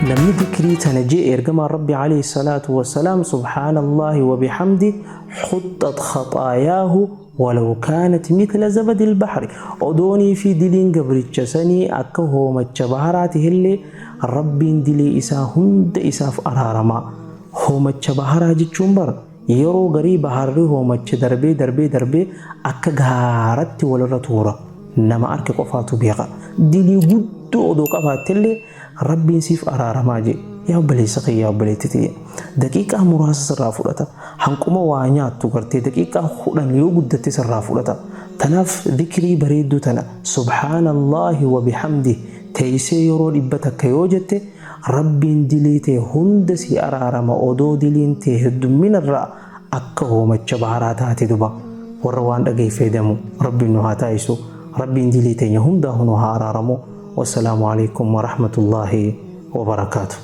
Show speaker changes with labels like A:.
A: Namni dikrii tana je'e ergamaan Rabbi alayhi salaatu wassalaam subhaanallaahi wa bihamdi huxxat khaxaayaahu walaw kaanat mithla zabadil bahri odoonii fi diliin gabricha sanii akka hoomacha baharaa tahellee Rabbiin dilii isaa hunda isaaf araarama. Hoomacha baharaa jechuun bar yeroo garii baharri hoomacha darbee darbee darbee akka gaaratti walirra tuura. Nama arke qofaatu beeka. Dilii guddoo odoo qabaattellee Rabbiin siif araaramaa jee. Yaa obboleessa kiyya, yaa obboleetti tiyya. Daqiiqaa muraasa sirraa fudhata. Hanquma waa nyaattu gartee daqiiqaa 10 yoo guddatte sirraa fudhata. Tanaaf dhikrii bareedduu tana subhaanallaahi wa bihamdih teessee yeroo 100 yoo jette Rabbiin dilii tee hunda sii araarama odoo diliin tee heddumminarraa akka hoomacha baharaa taate duba. Warra waan dhagaye fayyadamu Rabbiin nu haa taasisu. Rabbiin dilii teenya hundaahu nu haa araaramu. Wassalaamu aleykum warahmatullaahi wabarakaatu.